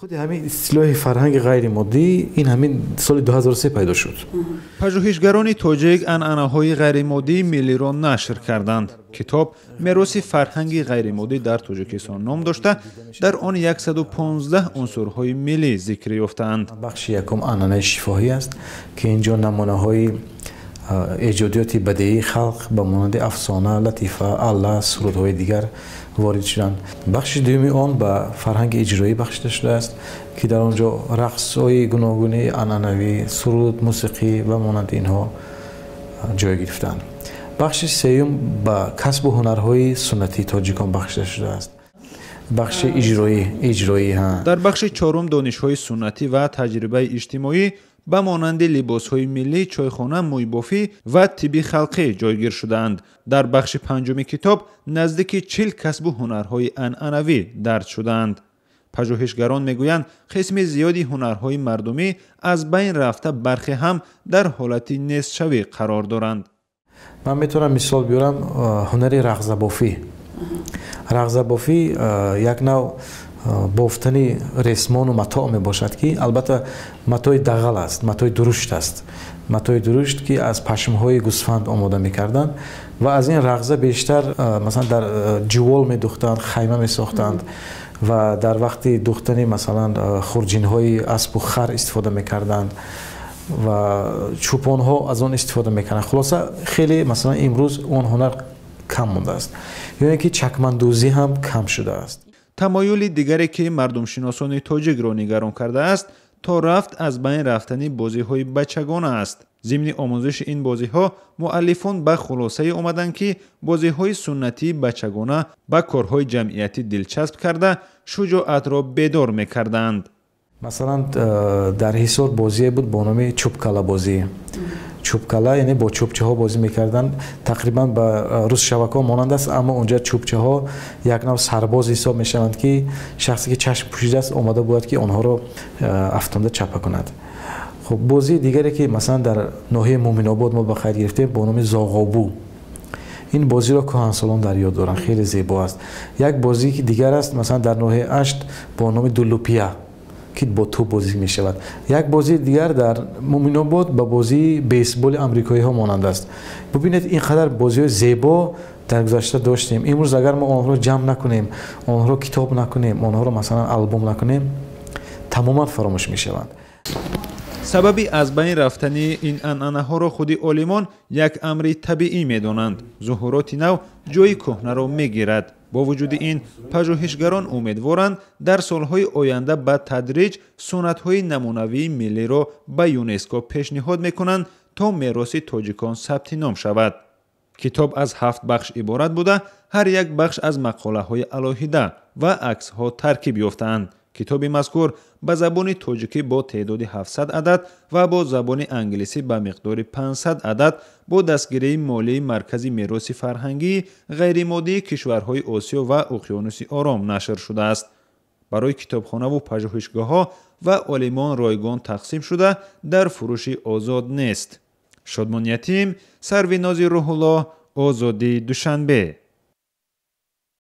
Худи ҳамин истилоҳи фарҳанги ғайримоддӣ ин ҳамин соли 2003 пайдо шуд. Пажӯҳишгарони тоҷик анъанаҳои ғайримоддии миллиро нашр карданд. Китоб «Мероси фарҳанги ғайримоддӣ дар Тоҷикистон» ном дошта, дар он 115 унсурҳои миллӣ зикр ёфтаанд. Бахши якум анъанаи шифоҳӣ аст, ки инҷо намунаҳои эҷодиёти бадеии халқ ба монанди афсона, латифа, алла, сурудҳои дигар ворид шуданд. Бахши дуюми он ба фарҳанги иҷроӣ бахшида шудааст, ки дар он ҷо рақсҳои гуногуни анъанавӣ, суруд, мусиқӣ ва монанди инҳо ҷой гирифтаанд. Бахши сеюм ба касбу ҳунарҳои суннатии тоҷикон бахшида шудааст. Бахши иҷроӣ. Дар бахши чорум донишҳои суннатӣ ва таҷрибаи иҷтимоӣ ба монанди либосҳои миллӣ, чойхона, мӯйбофӣ ва тибби халқӣ ҷойгир шудаанд. Дар бахши панҷуми китоб наздики 40 касбу ҳунарҳои анъанавӣ дарҷ шудаанд. Пажӯҳишгарон мегӯянд, қисми зиёди ҳунарҳои мардумӣ аз байн рафта, бархе ҳам дар ҳолати нестшавӣ қарор доранд. Ман метавонам мисол биёрам ҳунари рағзабофӣ. Рағзабофӣ як нав бофтани ресмону матоъ мебошад, ки албатта матои дағал аст, матои дурушт аст, матои дурушт, ки аз пашмҳои гӯсфанд омода мекарданд ва аз ин рағза бештар, масалан, дар ҷувол медухтанд, хайма месохтанд ва дар вақти духтани, масалан, хурҷинҳои аспу хар истифода мекарданд ва чӯпонҳо аз он истифода мекарданд. Хулоса, хеле, масалан, имрӯз он ҳунар кам мондааст ё ин ки чакмандӯзӣ ҳам кам шудааст. Тамоюли дигаре, ки мардумшиносони тоҷикро нигарон кардааст, то рафт аз байн рафтани бозиҳои бачагона аст. Зимни омӯзиши ин бозиҳо муаллифон ба хулосае омаданд, ки бозиҳои суннатии бачагона ба корҳои ҷамъиятӣ дилчасб карда, шуҷоатро бедор мекарданд. Масалан, дар Ҳисор бозие буд бо номи чӯбкалабозӣ. Чӯбкала, яъне бо чӯбчаҳо бозӣ мекарданд, тақрибан ба русшавакҳо монанд аст, аммо онҷа чӯбчаҳо як нав сарбоз ҳисоб мешаванд, ки шахсе, ки чашм пӯшидааст, омода бояд, ки онҳоро афтонда чапа кунад. Хуб, бозии дигаре, ки, масалан, дар ноҳияи Муъминобод мо ба қайд гирифтем бо номи зоғобу, ин бозиро кӯҳансолон дар ёд доранд, хеле зебо аст. Як бозии дигар аст, масалан, дар ноҳияи Ашт бо номи дуллупия, ки бо тӯб бозӣ мешавад. Як бозии дигар дар Муъминобод ба бозии бейсболи амрикоиҳо монанд аст. Бубинед, ин қадар бозиҳои зебо дар гузашта доштем. Имрӯз агар мо онҳоро ҷамъ накунем, онҳоро китоб накунем, онҳоро, масалан, албом накунем, тамоман фаромӯш мешаванд. Сабаби аз байн рафтани ин анъанаҳоро худи олимон як амри табиӣ медонанд. Зуҳуроти нав ҷои кӯҳнаро мегирад. Бо вуҷуди ин, пажӯҳишгарон умедворанд, дар солҳои оянда ба тадриҷ суннатҳои намунавии миллиро ба ЮНЕСКО пешниҳод мекунанд, то мероси тоҷикон сабти ном шавад. Китоб аз ҳафт бахш иборат буда, ҳар як бахш аз мақолаҳои алоҳида ва аксҳо таркиб ёфтаанд. Китоби мазкур ба забони тоҷикӣ бо теъдоди 700 адад ва бо забони англисӣ ба миқдори 500 адад бо дастгирии молии Маркази мероси фарҳангии ғайримоддии кишварҳои Осиё ва Уқёнуси Ором нашр шудааст. Барои китобхонаву пажӯҳишгоҳҳо ва олимон ройгон тақсим шуда, дар фурӯши озод нест. Шодмон Ятим, Сарвинози Рӯҳулло, Озодӣ, Душанбе.